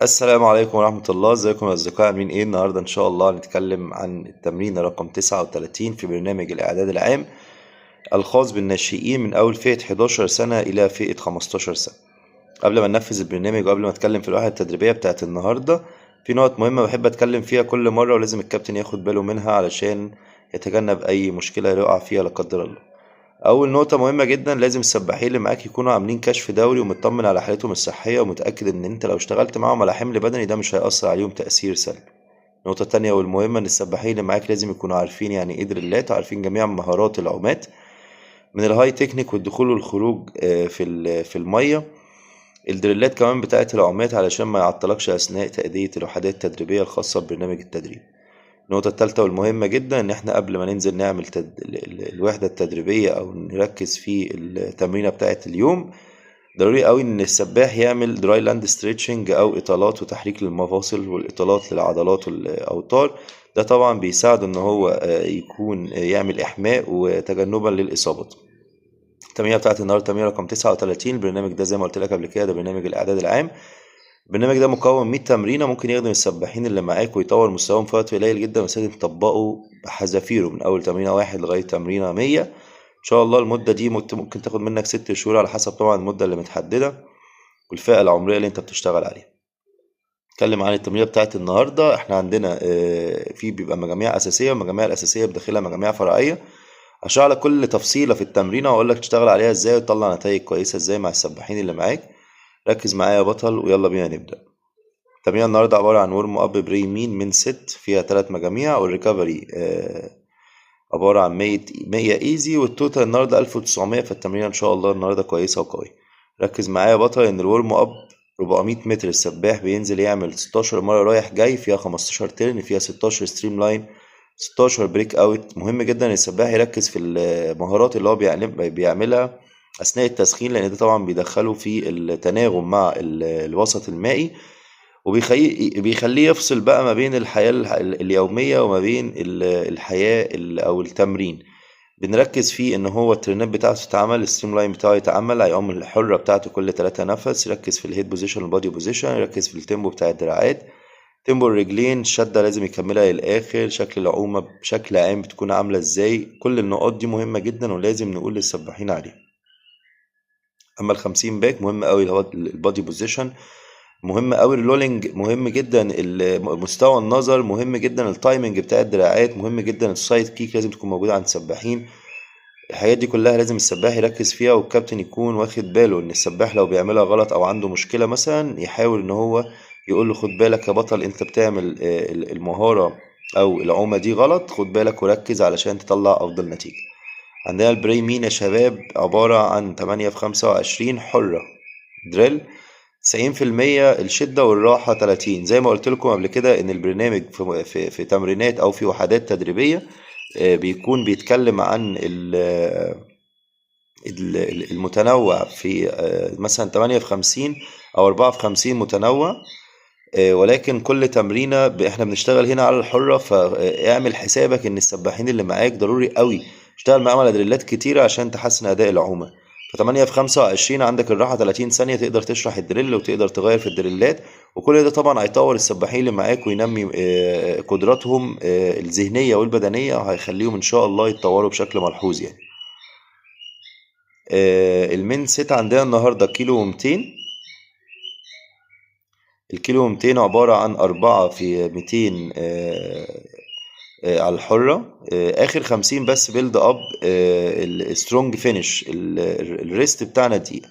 السلام عليكم ورحمة الله، ازيكم يا أصدقاء؟ عاملين ايه؟ النهاردة ان شاء الله هنتكلم عن التمرين رقم 39 في برنامج الإعداد العام الخاص بالناشئين من أول فئة 11 سنة إلى فئة 15 سنة. قبل ما ننفذ البرنامج وقبل ما اتكلم في الوحدة التدريبية بتاعت النهاردة، في نقط مهمة بحب اتكلم فيها كل مرة ولازم الكابتن ياخد باله منها علشان يتجنب أي مشكلة يقع فيها لا قدر الله. اول نقطة مهمة جدا، لازم السباحين اللي معاك يكونوا عاملين كشف دوري ومطمن على حالتهم الصحية ومتأكد ان انت لو اشتغلت معاهم على حمل بدني ده مش هيأثر عليهم تأثير سلبي. النقطة التانية والمهمة، ان السباحين اللي معاك لازم يكونوا عارفين يعني ايه دريلات وعارفين جميع مهارات العومات من ال high technique والدخول والخروج في المية، الدريلات كمان بتاعت العومات علشان ما يعطلكش اثناء تأدية الوحدات التدريبية الخاصة ببرنامج التدريب. النقطة التالتة والمهمة جدا، إن إحنا قبل ما ننزل نعمل الوحدة التدريبية أو نركز في التمرينة بتاعة اليوم، ضروري أوي إن السباح يعمل dry land stretching أو إطالات وتحريك للمفاصل والإطالات للعضلات والأوتار. ده طبعا بيساعده إن هو يكون يعمل إحماء وتجنبا للإصابات. التمرينة بتاعت النهاردة تمرينة رقم 39. البرنامج ده زي ما قلت لك قبل كده ده برنامج الإعداد العام. البرنامج ده مكون 100 تمرينة، ممكن يخدم السباحين اللي معاك ويطور مستواهم في وقت قليل جدا، بس لازم تطبقه بحذافيره من أول تمرينة 1 لغاية تمرينة 100. إن شاء الله المدة دي ممكن تاخد منك 6 شهور على حسب طبعا المدة اللي متحددة والفئة العمرية اللي أنت بتشتغل عليها. نتكلم عن التمرينة بتاعت النهاردة. احنا عندنا في بيبقى مجاميع أساسية، والمجاميع الأساسية بداخلها مجاميع فرعية. هشرح لك كل تفصيلة في التمرينة وأقول لك تشتغل عليها إزاي وتطلع نتائج كويسة إزاي مع السباحين اللي معاك. ركز معايا يا بطل ويلا بينا نبدأ. التمرين النهارده عبارة عن warm up pre-main main set فيها 3 مجاميع، وال recovery عبارة عن 100 easy، وال total النهارده 1900. فالتمرين ان شاء الله النهارده كويسة وقوية. ركز معايا يا بطل ان ال warm up 400 متر السباح بينزل يعمل 16 مرة رايح جاي، فيها 15 turn، فيها 16 streamline، 16 break out. مهم جدا ان السباح يركز في المهارات اللي هو بيعملها اثناء التسخين، لان ده طبعا بيدخله في التناغم مع الوسط المائي وبيخليه يفصل بقى ما بين الحياة اليومية وما بين الحياة او التمرين. بنركز فيه ان هو ال turn ات بتاعته تتعمل، ال streamline بتاعه يتعمل، هيعوم الحرة بتاعته كل 3 نفس، يركز في ال head position وال body position، يركز في ال tempo بتاع الدراعات، tempo الرجلين، الشدة لازم يكملها للآخر، شكل العومة بشكل عام بتكون عاملة ازاي. كل النقاط دي مهمة جدا ولازم نقول للسباحين عليها. اما ال50 back مهم قوي، اللي هو ال body position مهم قوي، ال rolling مهم جدا، مستوى النظر مهم جدا، ال timing بتاع الدراعات مهم جدا، ال side kick لازم تكون موجودة عند السباحين. الحاجات دي كلها لازم السباح يركز فيها، والكابتن يكون واخد باله ان السباح لو بيعملها غلط او عنده مشكلة مثلا يحاول ان هو يقول له خد بالك يا بطل، انت بتعمل المهارة او العومة دي غلط، خد بالك وركز علشان تطلع افضل نتيجة. عندنا ال pre-main يا شباب عبارة عن 8 في 25 حرة drill، 90% الشدة والراحة 30. زي ما قلت لكم قبل كده ان البرنامج في تمرينات او في وحدات تدريبية بيكون بيتكلم عن المتنوع في مثلا 8 في 50 او 4 في 50 متنوع، ولكن كل تمرينة احنا بنشتغل هنا على الحرة. فاعمل حسابك ان السباحين اللي معاك ضروري قوي اشتغل معاهم على دريلات كتيرة عشان تحسن اداء العومة. ف8 في 25 عندك الراحة 30 ثانية، تقدر تشرح ال drill وتقدر تغير في الدريلات، وكل ده طبعا هيطور السباحين اللي معاك وينمي قدراتهم الذهنية والبدنية، وهيخليهم ان شاء الله يتطوروا بشكل ملحوظ. ال main set عندنا النهاردة كيلو ومتين. الكيلو ومتين عبارة عن 4 في 200 على الحرة، آخر 50 بس build up ال strong finish، ال rest بتاعنا دقيقة.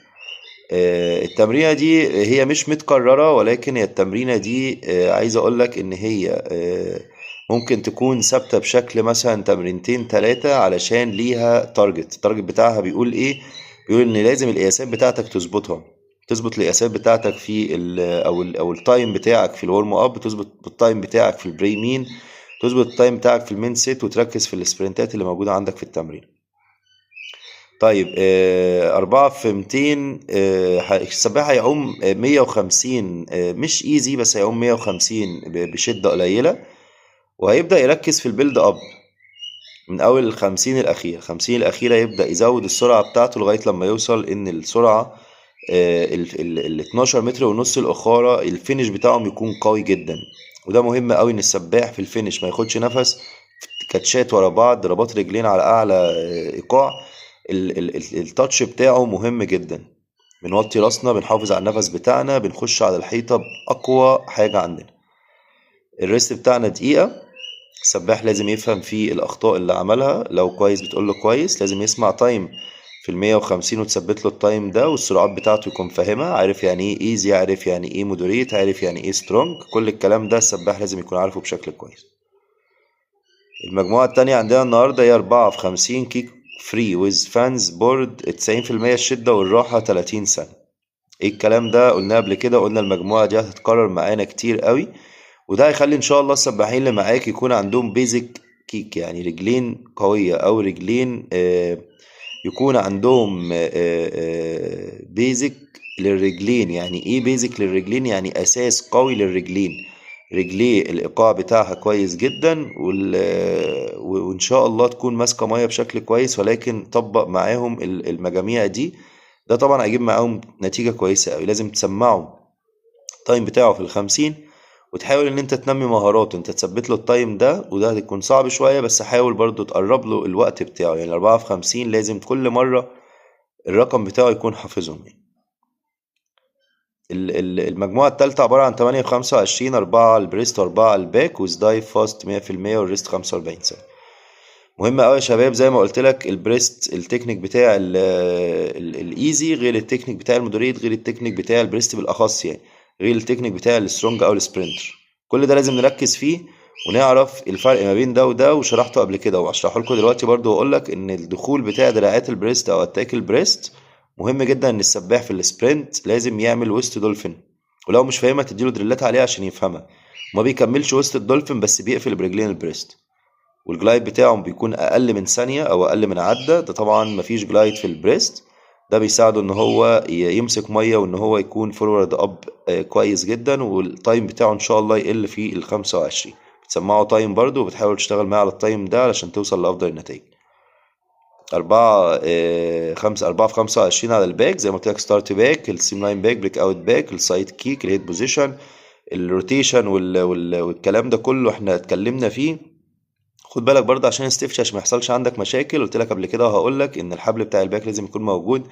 التمرينة دي هي مش متكررة، ولكن هي التمرينة دي عايز اقول لك ان هي ممكن تكون ثابتة بشكل مثلا تمرينتين 3، علشان ليها target. ال target بتاعها بيقول ايه؟ بيقول ان لازم القياسات بتاعتك تظبطها، تظبط القياسات بتاعتك في ال او ال او ال time بتاعك في ال warm up، تظبط ال time بتاعك في ال pre-main، تظبط ال time بتاعك في ال main set، وتركز في ال sprint ات اللي موجودة عندك في التمرين. 4 في 200، السباح هيعوم 150، مش easy بس هيعوم 150 بشدة قليلة، وهيبدأ يركز في ال build up من أول ال50 الأخيرة. 50 الأخيرة يبدأ يزود السرعة بتاعته لغاية لما يوصل إن السرعة ال 12 متر ونص الاخاره ال finish بتاعهم يكون قوي جدا. وده مهم قوي ان السباح في ال finish ما ياخدش نفس، كاتشات ورا بعض، ضربات رجلين على اعلى ايقاع، ال touch بتاعه مهم جدا. بنوطي راسنا، بنحافظ على النفس بتاعنا، بنخش على الحيطة باقوى حاجة عندنا. ال rest بتاعنا دقيقة. السباح لازم يفهم فيه الاخطاء اللي عملها، لو كويس بتقول له كويس، لازم يسمع time في 150 وتثبت له ال time ده، والسرعات بتاعته يكون فاهمها، عارف يعني ايه easy، عارف يعني ايه moderate، عارف يعني ايه strong. كل الكلام ده السباح لازم يكون عارفه بشكل كويس. المجموعة التانية عندنا النهاردة هي 4 في 50 kick free with fins board، 90% الشدة والراحة 30 ثانية. ايه الكلام ده؟ قلناه قبل كده، قلنا المجموعة دي هتتكرر معانا كتير قوي، وده هيخلي ان شاء الله السباحين اللي معاك يكون عندهم basic kick، يعني رجلين قوية او رجلين يكون عندهم basic للرجلين. يعني ايه basic للرجلين؟ يعني اساس قوي للرجلين، رجليه الايقاع بتاعها كويس جدا، وان شاء الله تكون ماسكه مية بشكل كويس. ولكن طبق معاهم المجاميع دي، ده طبعا هيجيب معاهم نتيجة كويسة قوي. لازم تسمعه ال time بتاعه في 50، وتحاول ان انت تنمي مهاراته، انت تثبت له ال time ده، وده هيكون صعب شوية بس حاول برضو تقرب له الوقت بتاعه. يعني 4 في 50 لازم كل مرة الرقم بتاعه يكون حافظهم. المجموعة التالتة عبارة عن 8 في 25، 4 على ال breast و4 على ال back، with dive fast 100%، وال rest 45 ثانية. مهم أوي يا شباب، زي ما قلت لك ال breast ال technique بتاع ال easy غير التكنيك بتاع ال moderate غير التكنيك بتاع ال breast بالأخص، يعني غير التكنيك بتاع ال strong أو ال sprinter. كل ده لازم نركز فيه ونعرف الفرق ما بين ده وده، وشرحته قبل كده وهشرحه لكم دلوقتي برضو. واقول لك ان الدخول بتاع دراعات ال breast او attack ال breast مهم جدا، ان السباح في ال sprint لازم يعمل وسط دولفين، ولو مش فاهمها تديله دريلات عليها عشان يفهمها. ما بيكملش وسط الدولفين بس بيقفل برجلين ال breast، وال glide بتاعه بيكون اقل من ثانية او اقل من عده. ده طبعا مفيش glide في ال breast، ده بيساعده ان هو يمسك مية وان هو يكون forward up كويس جدا، وال time بتاعه ان شاء الله يقل في 25. بتسمعه time برضو وبتحاول تشتغل معاه على ال time ده علشان توصل لافضل النتائج. 4 5 4 في 25 على ال back، زي ما قلت لك start back، ال streamline back، break out back، ال side kick، ال head position، ال rotation والكلام ده كله احنا اتكلمنا فيه. خد بالك برضه عشان ال safety، عشان ما يحصلش عندك مشاكل. قلت لك قبل كده وهقول لك ان الحبل بتاع ال back لازم يكون موجود،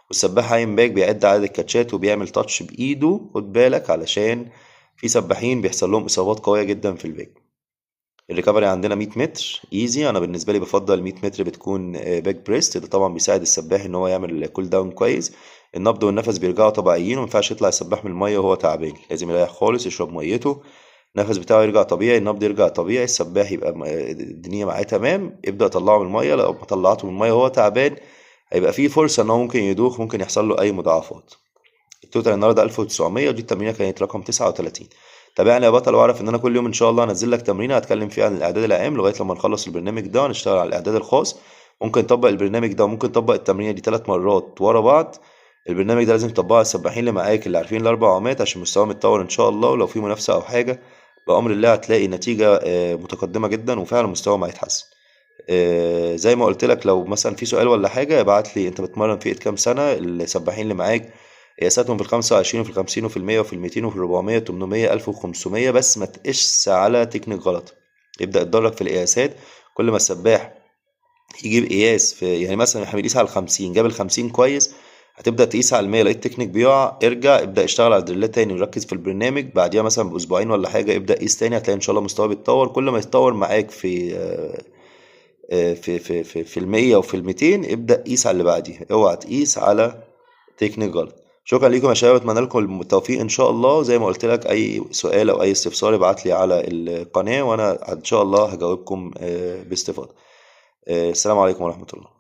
والسباح عايم back بيعد عدد الكاتشات وبيعمل touch بايده. خد بالك علشان في سباحين بيحصل لهم اصابات قوية جدا في ال back. ال recovery عندنا 100 متر easy، انا بالنسبة لي بفضل 100 متر بتكون back breast. ده طبعا بيساعد السباح ان هو يعمل cool down كويس، النبض والنفس بيرجعوا طبيعيين، وما ينفعش يطلع السباح من المية وهو تعبان، لازم يريح خالص، يشرب ميته، النفس بتاعه يرجع طبيعي، النبض يرجع طبيعي، السباح يبقى الدنيا معاه تمام، ابدا طلعه من المية. لو ما طلعته من المية وهو تعبان هيبقى فيه فرصة ان هو ممكن يدوخ، ممكن يحصل له اي مضاعفات. ال total النهارده 1900، ودي التمرينه كانت رقم 39. تابعني يا بطل، واعرف ان انا كل يوم ان شاء الله هنزل لك تمرينه هتكلم فيها عن الاعداد العام لغاية لما نخلص البرنامج ده ونشتغل على الاعداد الخاص. ممكن تطبق البرنامج ده وممكن تطبق التمرينه دي 3 مرات ورا بعض. البرنامج ده لازم تطبقه على السباحين اللي معاك اللي عارفين الاربع عومات عشان مستواهم يتطور ان شاء الله، ولو في منافسه او حاجة بامر الله هتلاقي نتيجة متقدمة جدا وفعلا مستواهم هيتحسن. زي ما قلت لك لو مثلا في سؤال ولا حاجة ابعت لي، انت بتمرن فئة كام سنة، السباحين اللي معاك قياساتهم في 25 وفي 50 وفي 100 وفي 200 وفي 400 800 1500، بس ما تقيسش على تكنيك غلط. ابدا اتدرج في القياسات، كل ما السباح يجيب قياس في، يعني مثلا احنا بنقيس على 50، جاب 50 كويس، هتبدا تقيس على 100، لقيت تكنيك بيقع، ارجع ابدا اشتغل على الدريلات تاني وركز في البرنامج. بعديها مثلا باسبوعين ولا حاجة ابدا قيس تاني، هتلاقي ان شاء الله مستواه بيتطور. كل ما يتطور معاك في في في في في 100 وفي 200 ابدا قيس على اللي بعديها، اوعى تقيس على تكنيك غلط. شكرا لكم يا شباب، اتمنى لكم التوفيق ان شاء الله. زي ما قلت لك اي سؤال او اي استفسار ابعت لي على القناة، وانا ان شاء الله هجاوبكم باستفاضة. السلام عليكم ورحمة الله.